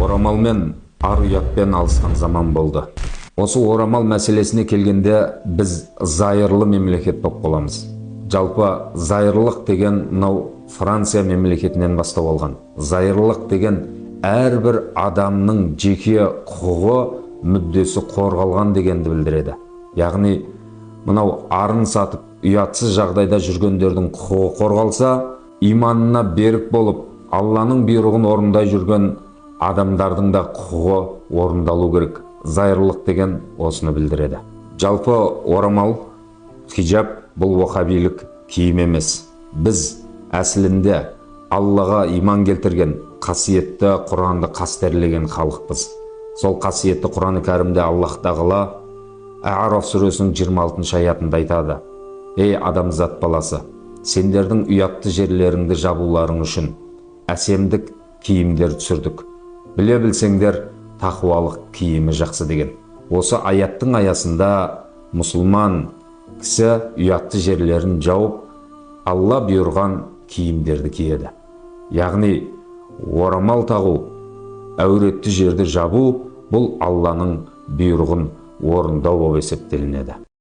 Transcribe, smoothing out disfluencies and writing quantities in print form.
Орамалмен, ар ұятпен алысқан заман болды. Осы орамал мәселесіне келгенде, біз зайырлы мемлекет болып қаламыз. Жалпы, зайырлық деген мынау Франция мемлекетінен бастау алған. Зайырлық деген әрбір адамның жеке құқығы, мүддесі қорғалған дегенді білдіреді. Яғни мынау арын сатып, ұятсыз жағдайда жүргендердің құқығы қорғалса, иманына берік болып, Алланың бұйрығын орындай жүрген адамдардың да құқығы орындалу керек. Зайырлық деген осыны білдіреді. Жалпы, орамал, хиджаб бұл уахабилік киім емес. Біз әсілінде Аллаға иман келтірген, қасиетті Құранды қастерлеген халықпыз. Сол қасиетті Құран Кәрімде Аллах Тағала А'араф сүресінің 26 аятында айтады: «Ей, адамзат баласы, сендердің ұятты жерлеріңді жабуларың үшін әсемдік киімдер түсірдік. Біле білсеңдер, тақуалық киімі жақсы», – деген. Осы аяттың аясында мұсылман кісі ұятты жерлерін жауып, Алла бұйырған киімдерді киеді. Яғни орамал тағу, әуретті жерді жабу бұл Алланың бұйрығын орындау болып есептелінеді.